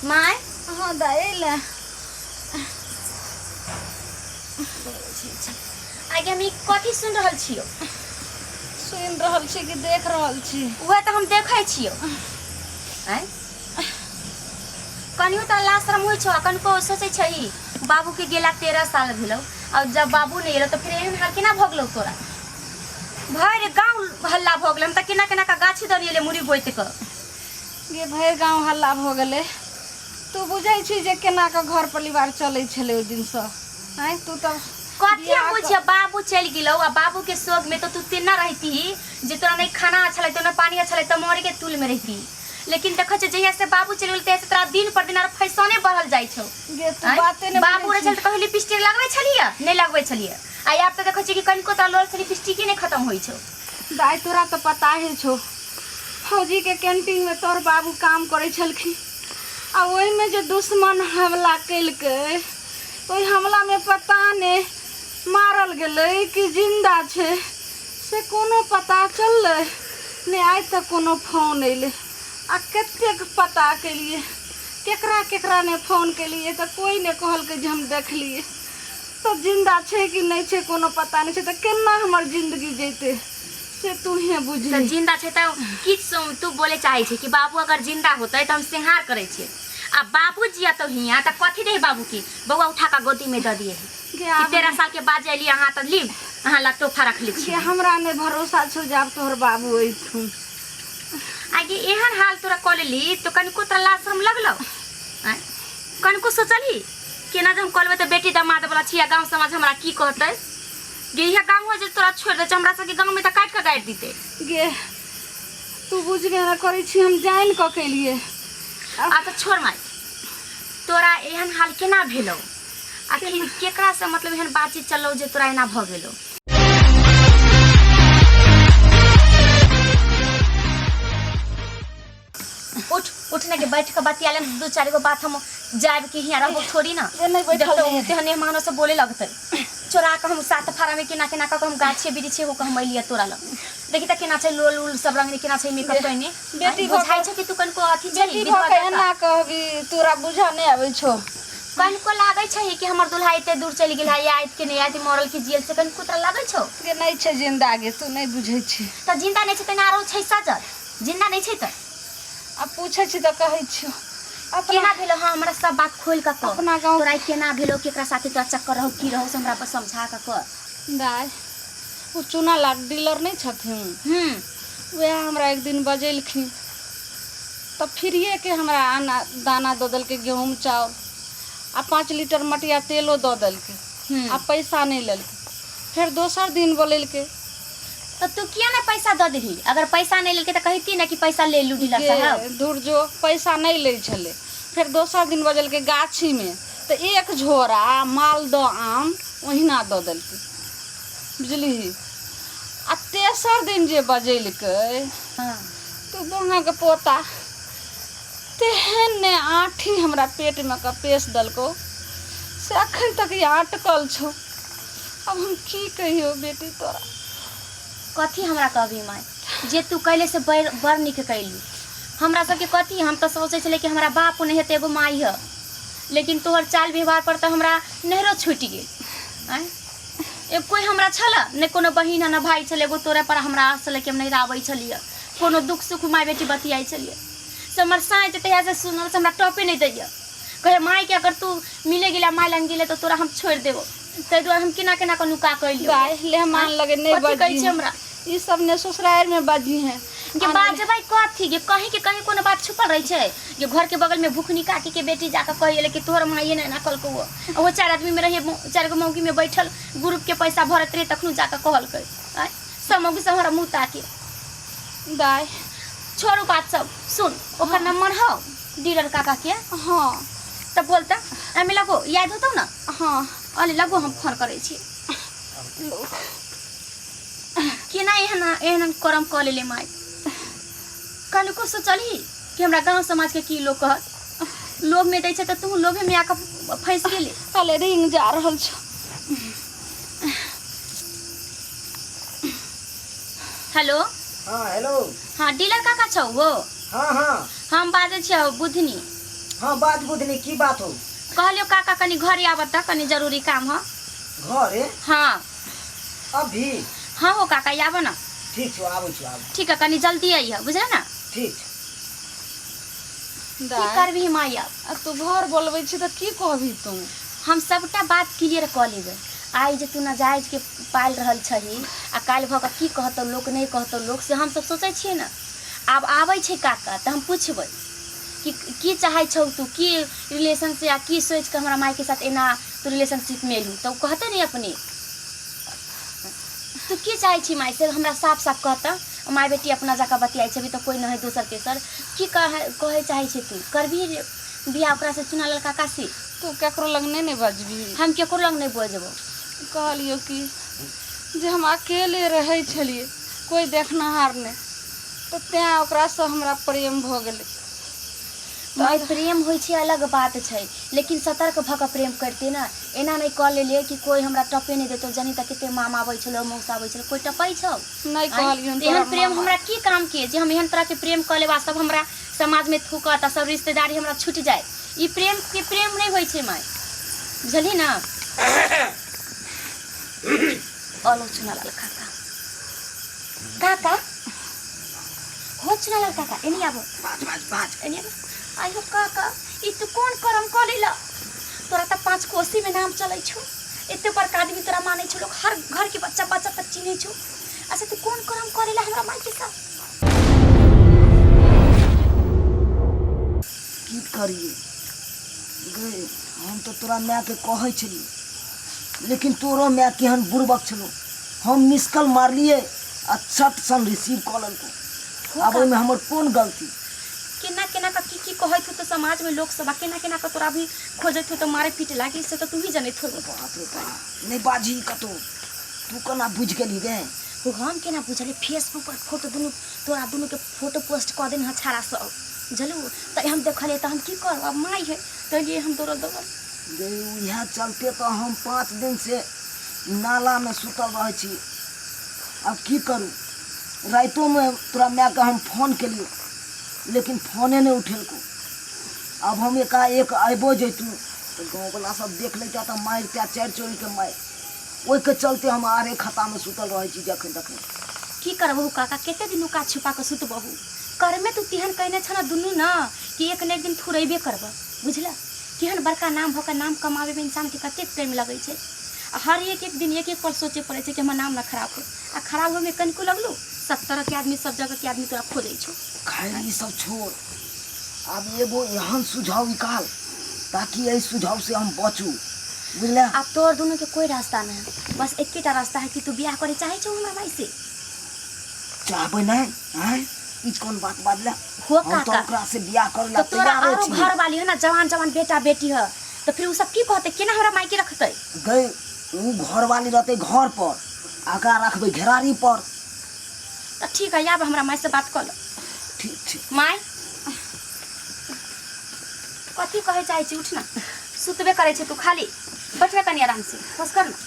My हाँ दाइ ले। आगे हम ई कथी सुन रहल छियो? सुनि रहल छी कि देख रहल छी? उहे तऽ हम देखै छियो। आँय, कनियो तऽ लाज शरम होइ छौ? आ कनिको सोचै छही, बाबूके गेला 13 साल भेलौ और जब बाबू नहीं एलो तऽ फेर एहन हाल केना भऽ गेलौ तोरा? भरि गाँव हल्ला भऽ गेलै। हम तऽ केना केना कऽ गाछी दऽ एलियै मुड़ी गोति कऽ। गे, भरि गाँव हल्ला भऽ गेलै। तू बुझै छी जे केना कऽ घर परिवार चलै छलै ओहि दिनसँ? आँय, तू तऽ कथी हम बियाह बुझिए? बाबू चलि गेलौ आ बाबू के शोक में तो तू तेना रहती जे तोरा नहीं खाना अच्छा लगतो, ना पानी अच्छा लगतो, मरे के तुल में रहती। लेकिन देखै छै, जहिया से बाबू चलि गेल तहिया से तोरा दिन पर दिन आर फैशने बढ़ल जाइ छौ। गे, तू आँय? बाते नहि बाबू बुझै रहै छल छी। तऽ कहियो लिपस्टिक लगबै छलियै? नहि लगबै छलियै। आ आब तऽ देखै छियै कि कनिको तोरा लोल से लिपस्टिके नहि खतम होइ छौ। दाइ, तोरा तऽ पता ही छौ, फौजीके कैंटीनमे तोहर बाबू काम करै छलखिन आ ओहिमे जे दुश्मन हमला केलकै, ओहि हमलामे पता नहि मारल गेलै कि जिन्दा छै, से कोनो पता चललै नहि। आइ तक कोनो फोन अयलै आ कतेक पता केलियै, केकरा केकरा नहि फोन केलियै, तऽ कोइ नहि कहलकै जे हम देखलियै। तऽ जिन्दा छै कि नहि छै, कोनो पता नहि छै। तऽ केना हमर जिन्दगी जैतै, से तूहे तऽ बुझली। जिंदा छै तऽ किछु तू बोले चाहे छै कि बाबू अगर जिंदा होतै तऽ हम सिंहार करै छियै आ बाबू जिया तो हिया तऽ कथी दे बाबू की बौआ उठा कऽ गोदी में दऽ दिए गे कि आब 13 साल के बाद जे एलियै अहाँ तऽ ली अहाँ ला तोहफा रखले गे छी। हमरा नहि भरोसा छौ जे आब तोहर बाबू अयथुन। आगे एहन हाल तोरा कऽ लेली तो कनिको तोरा लाज शरम लगलौ? आँय, कनिको सोचलही केना जे हम कऽ लेबै तऽ बेटी दामाद वाला छी आ गाँव समाज हमरा की कहतै? गे, इएह गाँव जे तोरा छोड़ि दै छै, हमरा सबके गाँवमे तऽ काटि कऽ गाड़ि दितै। गे, तू बुझबे नहि करै छी, हम जानि कऽ केलियै। आ तऽ छोड़ माय, तोरा एहन हाल केना भेलौ? आखिर केकरा से मतलब एहन बातचीत चललौ जे तोरा एना भऽ गेलौ? उठ, उठने के बैठ के बतिया लेम दू चार गो बात। हम जायब कि हियाँ रहबो थोड़ी ना। ए, नहीं बैठल देखतौ नहीं है। तेहने मानो से बोले लगतै। चोरा के हम सात फारा में केना केना कऽ के हम गाछे बिरिछे हो के हम अइलियै तोरा लग। देखी तऽ केना छै, लोल उल सब रंग केना छै, मेकअप कइने। बेटी भऽ बुझाइ कऽ- छै कि तू कनिको अथी छै बेटी भऽ विधवा कऽ जकाँ। एना कहबी, तोरा बुझऽ नहि आबै छौ? कनिको लागै छै कि हमर दुल्हा एते दूर चलि गेल है, आयत कि नहि आयत, मरल कि जियल, से कनिको तोरा लागै छौ? गे, नहि छै जिंदा। गे, तू नहि बुझै छी। तऽ जिंदा नहि छै तऽ आरो छै सजल? जिंदा नहि छै तऽ आ पूछै छी तऽ कहै छियौ अपना। केना भेलो? हाँ, हमरा सब बात खोल कऽ कह। अपना गाँव- तोरा ई केना भेलो, केकरा साथे तोरा चक्कर रहौ, की रहौ, से हमरा पर समझा कऽ कह। दाइ, ओ चूना लाल डीलर नहि छथिन? वएह हमरा एक दिन बजेलखिन तऽ फ्रीएके हमरा अना दाना दऽ देलकै, गहूँम चाउर आ 5 लीटर मटिया तेलो दऽ देलकै आ पैसा नहि लेलकै। फेर दोसर दिन बोलेलकै। तऽ तू किया ने पैसा दऽ देही? अगर पैसा नहि लेलकै तऽ कहिती ने कि पैसा ले लू डीलर साहब। गे दूर जो, पैसा नहि लै छलै। फेर दोसर दिन बजेलकै गाछीमे तऽ एक झोरा मालदह आम ओहिना दऽ देलकै, बुझलिही? आ तेसर दिन जे बजेलकै तऽ बौनाके पोता तेहन ने आँठी हमरा पेटमे कऽ पेश देलकौ से अखन तक ई अटकल छौ। आब हम की कहियौ बेटी तोरा? कथी हमरा कहबी माय? जे तू कैले से बड़ बड़ नीक कैली। हमरा सबके कथी, हम तऽ सोचै छलियै कि हमरा बाप नहि है तऽ एगो माय है, लेकिन तोहर चाल व्यवहार पर तऽ हमरा नैहरो छूटि गेल। आँय, एक कोइ हमरा छल नहि, कोनो बहिन ने भाय छल, एगो तोरे पर हमरा आस छलै कि हम नैहरा आबै छलियै, कोनो दुख सुख माय बेटी बतियाइ छलियै। से हमर साँय जे तहियासँ सुनल से हमरा टपे नहि दैए। कहे मायके अगर तू मिले गेला, माय लग गेले तऽ तोरा हम छोड़ि देबो। ताहि दुआरे हम केना केना कऽ नुका कऽ एलियौ। दाइ, लेहमान लगे नहि कथी कहै बजी छै हमरा? ई सब ने ससुरारि में बजी हैं। के बाजबै कथी के? कहीं के कहीं कोनो बात छुपल रहै छै? जे घर के बगल में भुखनी काकी के बेटी जाके कहि एलै कि तोहर माँ एना एना कहलकौ। ओ चारि आदमी में रहिए, चारि गो मौगी में बैठल ग्रुप के पैसा भरत रहे, तखनो जाके कहलकै। आँय, सब मौगी सब हमरा मुँह ताके। दाइ, छोड़ू बात सब, सुन, ओकर नंबर हौ डीलर काका के? हाँ। तऽ बोल तऽ, एहिमे लगो, याद होतौ ने? हाँ। अले लगो, हम फोन करै छी। केना एहन एहन करम कऽ लेले माय? कनिको सोचलही कि हमरा गाँव समाजके की लोग कहत? लोभमे दै छै तऽ तू लोभेमे आके फँसि गेली। अले रिंग जा रहल छौ। हेलो। हाँ, हेलो। हाँ, डीलर काका छौ हो? हाँ हाँ। हम बाजै छियौ बुधनी। हाँ बात बुझली की बात हो कहलियो काका कनी घरे आवत त कनी जरूरी काम ह घरे हाँ अभी हाँ हो काका आब न ठीक छौ आबै छौ आब ठीक है कनी जल्दी अइह बुझल न ठीक छै की दाय करबही माय आब आ तू घर बोलबै छी तऽ की कहबही तू हम सबटा बात क्लियर कऽ लेबै आइ जे तू नाजायज के पालि रहल छही आ काल्हि भऽ कऽ की कहतौ लोक नहि कहतौ लोक से हमसब सोचै छियै ने आब आबै छै काका तऽ हम पुछबै कि की चाहै छौ तू की रिलेशन से आ की सोचि कऽ हमरा मायके साथ एना तू रिलेशनशिपमे एलही तऽ ओ कहतै ने अपने तू की चाहै छी माय से हमरा साफ साफ कहतऽ माय बेटी अपना जाकऽ बतियाइ छै अभी तऽ कोइ नहि है दोसर तेसर की कहै कहै चाहै छी तू करबही बियाह ओकरासँ चुना लाल काका से तू केकरो लग नहि ने बजबही हम केकरो लग नहि बजबो कहलियौ कि जे हम अकेले रहै छलियै कोइ देखनिहार नहि तऽ तेँ ओकरासँ हमरा प्रेम भऽ गेलै माय प्रेम होइ छै अलग बात छै लेकिन सतर्क भऽ कऽ प्रेम करतै ने एना नहि कऽ लेलियै कि कोइ हमरा टपे नहि देतौ जनी तऽ कते मामा आबै छलौ मौसा आबै छलौ कोइ टपै छौ नहि कहलियौ एहन प्रेम हमरा की काम के जे हम एहन तरहके प्रेम कऽ लेब आ सब हमरा समाजमे थूकत आ सब रिश्तेदारी हमरा छुटि जाय ई प्रेम के प्रेम नहि होइ छै माय बुझलही ने आलो चुनालाल काका काका हो चुनालाल काका एनी आबो बाज बाज बाज एनी आबो आइ हो काका ई तू कोन करम कऽ लेला तोरा तऽ पाँच कोसी में नाम चलै छौ एते बड़का आदमी तोरा मानै छौ लोग हर घर के बच्चा बच्चा तक चिन्है छौ अच्छा तू कोन करम कऽ लेला हमरा माय के साथ की करिए गे हम तऽ तोरा मायके कहै छलियै लेकिन तोरो माय केहन बुड़बक छलो हम मिस कॉल मारलियै आ चट सन रिसीव कऽ लेलको आब ओहिमे हमर कोन गलती केना केना कऽ की की कहैत हो तऽ समाजमे लोक सब आ केना केना कऽ तोरा भी खोजैत हो तऽ मारे पीटे लागी से तऽ तू ही जनैत हो बाप रे बाप नहि बाजही कतहु तू केना बुझि गेलही गे ओ हम केना बुझलियै फेसबुक पर फोटो दुनू तोरा दुनूके फोटो पोस्ट कऽ देने हँ छाड़ा सब बुझलू तऽ हम देखलियै तऽ हम की करब आब माय है तऽ एलियै हम दौड़ल दौड़ल गे इएह चलते तऽ हम 5 दिनसँ नालामे सुतल रहै छी आब की करू रातिओमे तोरा मायके हम फोन केलियौ लेकिन फोने नहि उठेलकौ आब हम एकाएक अयबो जैतू तऽ गाँववला सब देख लैता तऽ मारिते चारि चोरीके मारि ओहिके चलते हम आरे खतामे सुतल रहै छी जखन तखन की करबहु काका कते दिन नुका छुपा कऽ सुतबहु कर्मे तू तेहन कयने छह ने दुनू ने कि एक ने एक दिन थुरेबे करबह बुझलह केहन बड़का नाम भऽ कऽ नाम कमाबैमे इंसानके कतेक टाइम लगै छै आ हर एक एक दिन एक एक पल सोचै पड़ै छै कि हमर नाम ने खराब हो आ खराब होइमे कनिको लगलू सब तरहके आदमी सब जगहके आदमी तोरा खोजै छौ खैर ई सब छोड़ आब एगो एहन सुझाव निकाल ताकि एहि सुझाव से हम बचू बुझले आब तोहर दुनू के कोई रास्ता नहीं है बस एकेटा रास्ता है कि तू बियाह करे चाहे छौ हमरा माई से चाहबै नहि आँय ई कोन बात बाजले हो हम तऽ काका ओकरा से बियाह करे ला तो तोरा तैयारे आरो छी घर वाली है ना जवान जवान बेटा बेटी है तो फिर उ सब की कहते केना हमरा मायके रखते गई उ घर वाली रहते घर पर आगा रखबै घेरारी पर तो ठीक है आब हमरा माय से बात कर लो ठीक छै माय कथी कहै चाहै छी उठ ना सुतबे करै छै तू खाली बैठबे कनी आराम से होश कर ना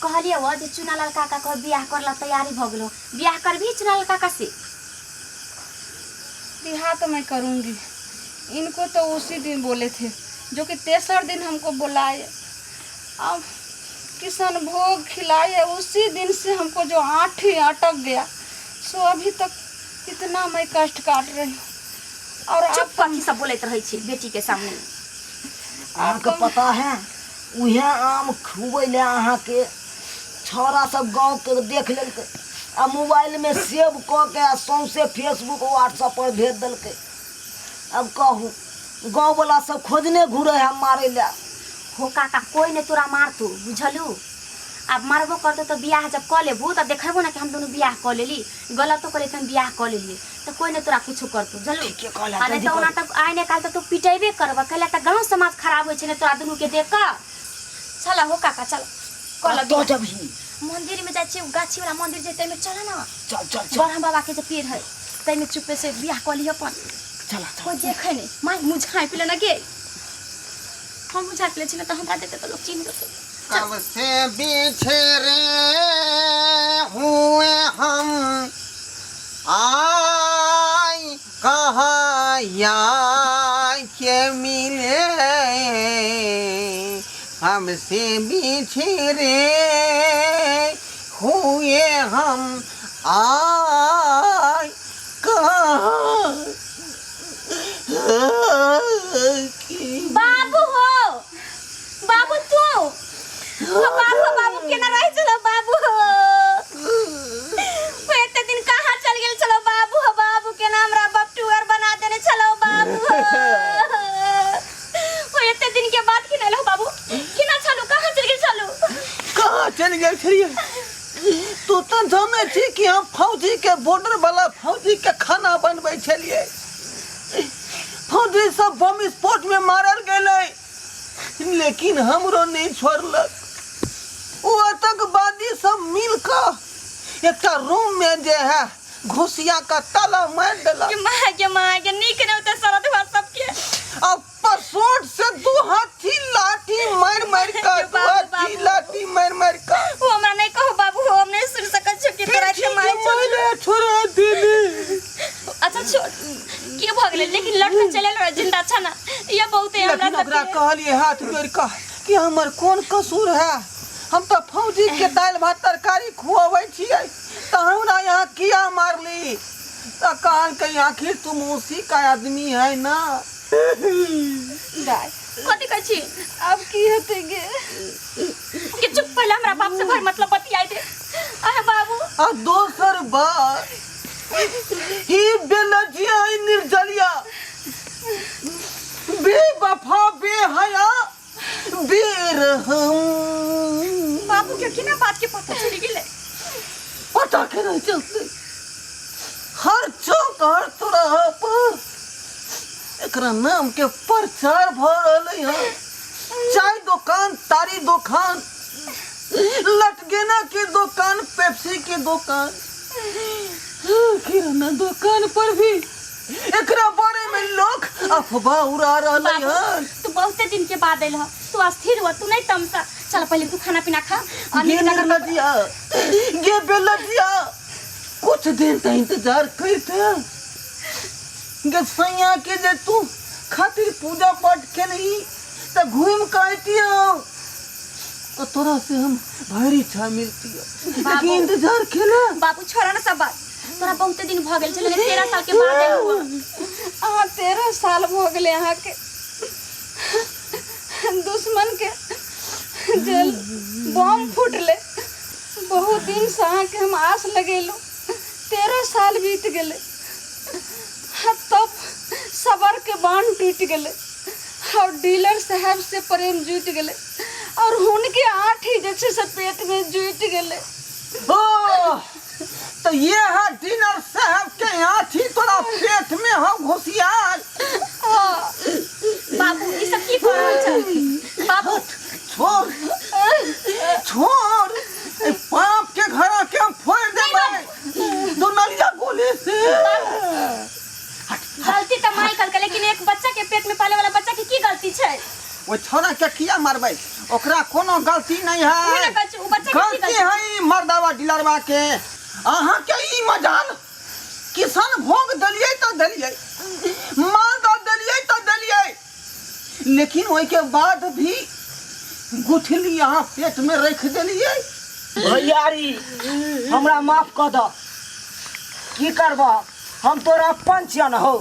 कहलियै हो जे चुनालाल काका कह बियाह करला तैयारी भऽ गेलो बियाह करबही चुनालाल काका से बियाह तो मैं करूँगी इनको तो उसी दिन बोले थे जो कि तेसर दिन हमको बुलाए अब किशन भोग खिलाए उसी दिन से हमको जो आँठ ही अटक गया सो अभी तक इतना मैं कष्ट काट रही हूँ और चुप कथी सब बोलैत रहै छी बेटी के सामने अहाँके पता है उएह आम खुबै लए अहाँके छौड़ा सब गाँवके देख लेलकै आ मोबाइलमे सेव कऽ के आ सौँसे फेसबुक व्हाट्सअप पर भेज देलकै आब कहू गाँववला सब खोजने घुरै है मारै लए हो काका कोई नहीं तोरा मारतू बुझलू आब मारबो करतौ तऽ बियाह जब कऽ लेबू तऽ देखेबो ने कि हम दुनू बियाह कऽ लेली गलतो कऽ लेली तऽ हम बियाह कऽ लेलियै तऽ कोई नहीं तोरा कुछो करतौ बुझलू ठीके कहला आ नहीं जल्दी तऽ ओना कर तऽ आइ ने काल्हि तऽ तू पिटेबे करबऽ कैला तऽ गाँव समाज खराब होइ छै ने तोरा दुनू के देख कऽ चल हो काका चल कऽ लऽ कतऽ बियाह। जेबही मंदिर में जाइ छियै गाछी वाला मंदिर जे ताहिमे चल ने चल चल चल ब्रह्म बाबा के जे पेड़ है ताहिमे चुपे से बियाह कऽ लिह अपन चल चल कोई देखे नहीं माय मुँह झाँपि ले ना गे हम मुँह झाँपि लै छी ने तऽ हमरा देखते तऽ लोक चिन्ह जेतै कब से बिछड़े हुए हम आई कहाँ सैया के मिले हमसे बिछड़े हुए हम आय कहाँ की बाबू हो, बाबू तू हो, बाबू बाबू केना रहे छलो बाबू हो, ओ एते दिन कहाँ चल गेल छलो बाबू हो, बाबू केना हमरा बपटुअर बना देने छलो बाबू हो, ओ एते दिन के बाद केना एलो बाबू, केना छलो, कहाँ चल गेल छलो? कहाँ चलि गेल छलियै? तू तऽ जानै छी कि हम फौजी के बॉर्डर वाला फौजी के खाना बनबै छलियै। फौजी सब बम विस्फोट में मारल गेलै, लेकिन हमरो नहीं छोड़लक। ओ आतंकवादी सब मिल कऽ एकटा रूम में जे है घुसिया का ताला मारि देलक। के माँ के, माँ के नीक नहि होतै शरद हुआ सबके। आ पसोट से दू हाथी लाठी मारि मारि कऽ, दू बाबू, हाथी बाबू। लाठी मारि मारि कऽ। ओ हमरा नहीं कहो बाबू हो, हम नहीं सुन सकत छो कि तोरा के मारे छो। मारे छोड़ा देली। अच्छा छोड़, के भऽ गेलै, लेकिन लड़ के चले रह, जिंदा छ ना, ये बहुत है हमरा लेकिन ओकरा सबके। कहलिए हाथ जोड़ कऽ कि हमर कोन कसूर है, हम तऽ फौजी के दालि भात तरकारी खुअबै छियै, तऽ हमरा यहाँ किया मारली? तऽ कहलकै आखिर तुम उसी का आदमी है ना। दाय कथी कहै छी? आब की हेतै गे? के चुप, पहिले हमरा बाप से भर मतलब बतियाइ दे। अरे बाबू। आ दोसर बात ही बेलजिया ही निर्जलिया बेवफा बेहया बेरहम। बाबू के केना बात के पता चलि गेलै? पता के नहीं चलते, हर चौक हर चौराहा पर एकरा नाम के प्रचार भ रहलै हन। चाय दुकान, तारी दुकान, लटगेना के दुकान, पेप्सी के दुकान, किराना दुकान पर भी एकरा बारे में लोग अफवाह उड़ा रहलै बाबू, हन। तू बहुते दिन के बाद एल ह, तू अस्थिर हुआ, तू नहीं तमसा, चल पहले तू खाना पीना खा और गे नीक जकाँ। निर्लजिया, गे बेलजिया, कुछ दिन तक इंतजार करते गे सैया के जे तू खातिर पूजा पाठ केलही तऽ घूम के अइतियौ तो तोरा से हम भारी इच्छा मिलती लेकिन बाबू। इंतजार केला। बाबू छोड़ा ना सब बात, तोरा बहुते दिन भऽ गेल छलै, 13 साल के बाद एल हुआ। अहाँ 13 साल भऽ गेलै अहाँके दुश्मन के जे बम फूटलै, बहुत दिनसँ अहाँके हम आस लगेलहुँ, 13 साल बीत गेलै, आ तब सबर के बांध टूटि गेलै और डीलर साहब से प्रेम जुटि गेलै और हुनके आँठी जे छै से पेटमे जुटि गेलै। ओ तो ये है डिनर साहब के आँठी तोरा पेट में हम घुसियाल। बाबू ई सब की कऽ रहल छ बाबू? छोड़ छोड़, ए पाप के घर के हम फोड़ देबै दुनलिया गोली से। गलती तऽ माय कलकै, लेकिन एक बच्चा के पेट में पाले वाला बच्चा के की गलती छै? ओ छोरा के किया मारबै, ओकरा कोनो गलती नहीं उहे है। ने कहै छी, उ बच्चा के की गलती गलती है ई मर्दावा डिलरवा के। अहाँ के ई मजाल किसान भोग देलियै तऽ देलियै, मालदह देलियै तऽ देलियै, लेकिन ओहिके बाद भी गुठली अहाँ पेट में रख देलियै। भैयारी हमरा माफ कऽ दऽ, की करबह, हम तोर अपन छियह ने हौ,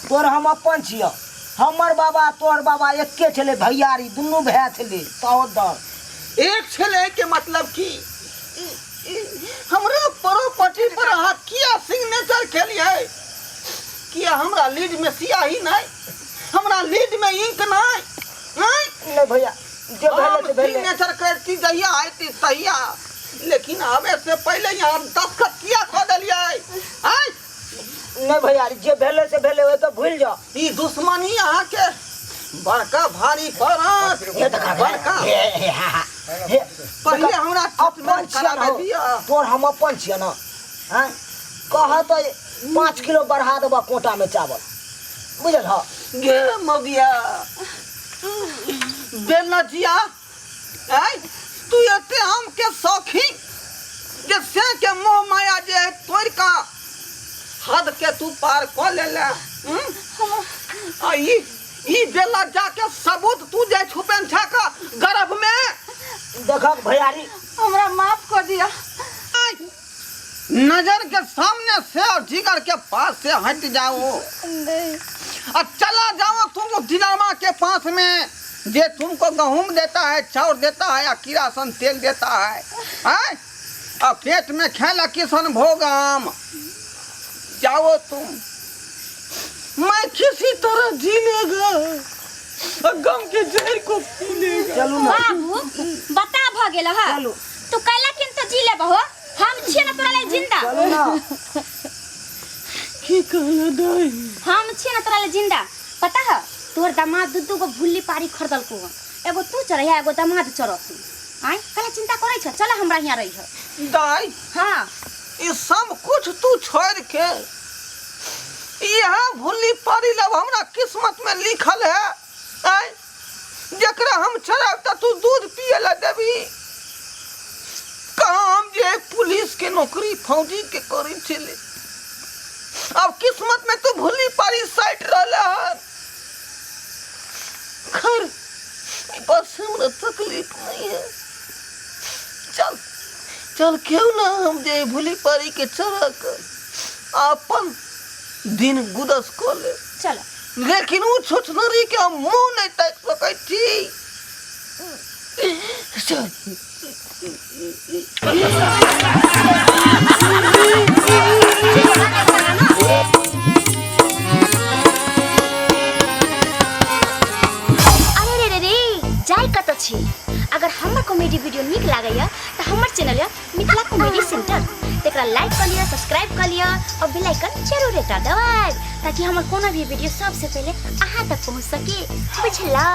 तोर हम अपन छियह। हमर बाबा तोहर बाबा एके छलै भैयारी, दुनू भाय छलै सहोदर। एक छलै के मतलब की? हमरा प्रॉपर्टी पर अहाँ किया सिग्नेचर केलियै? किया हमरा लीड में सियाही नहीं, हमरा लीड में इंक नहीं? नहीं नहीं भैया, जे भेलै हम से भेलै। सिग्नेचर करती जहिया आयती तहिया, लेकिन आवे से पहले यहाँ दस्तखत किया कऽ देलियै? आय नहीं भैया, जे भेलै से भेलै, ओहिके भूलि जाओ। ई दुश्मनी अहाँके बड़का भारी पड़त, हे देखा, बड़का। हे, हे, हा, हा, हे, पहिले हमरा अपन ट्रीटमेंट छियै ने कराबे हौ, दिअ। तोर हम अपन छियै ने, आँय कह तऽ 5 किलो बढ़ा देबऽ कोटामे चावल, बुझल हँ? गे मगिया बेलजिया, ऐ तू एते आम के शौकीन जे से के मोह माया जे है तोड़ का हद के तू पार कऽ लेले। हम आ ई ई बेला जाके सबूत तू जाय छुपेन छा का गर्भ में। देखक भैयारी, हमरा माफ कर दिया। नजर के सामने से और जिगर के पास से हट जाओ और चला जाओ तुम दिलामा के पास में, जे तुमको गहूम देता है, चाउर देता है या किरासन तेल देता है, हैं? और पेट में खेला किसन भोग आम। जाओ तुम, मैं किसी तरह जी लेगा और गम के जहर को पी लेगा। चलू ना। बाबू बता भ गेल ह। चलू। तू कैला किन तो जी लेबहो, हम छियै ना तोरा लेल जिंदा। चलू ना। की कहला दाई? हम छियै ना तोरा लेल जिंदा। पता है तोहर दामाद दू दू गो भुल्ली पारी खरीदलको हन, एगो तू चढ़ैहा एगो दामाद चढ़तू। आँय कला चिंता करै छ, चल हमरा हियाँ रहिह। दाई हाँ ई सब कुछ तू छोड़ के यह भुल्ली पारी लब हमरा किस्मत में लिखल है। आँय जकरा हम चढ़ाब त तू दूध पिए ला देबी। कहाँ हम जे पुलिस के नौकरी फौजी के करी छले, अब किस्मत में तू भुल्ली पारी साइड रहला हन। खैर बस हमरा तकलीफ नहीं है, चल चल क्यों ना हम जे भुल्ली पारी के चढ़ा कर अपन दिन गुदस को ले। चल। लेकिन वो छोछनरी के हम मुंह नहीं ताक सकै छी। चल। अरे रे रे रे, जाय कत छी? अगर हमर कॉमेडी वीडियो नीक लागैया त हमर चैनल या मिथिला कॉमेडी सेंटर तेकरा लाइक कर लिया, सब्सक्राइब कर लिया और बेल आइकन जरूर दबाएब ताकि हमर कोनो भी वीडियो सबसे पहले अहाँ तक पहुँच सके। बुझलौ?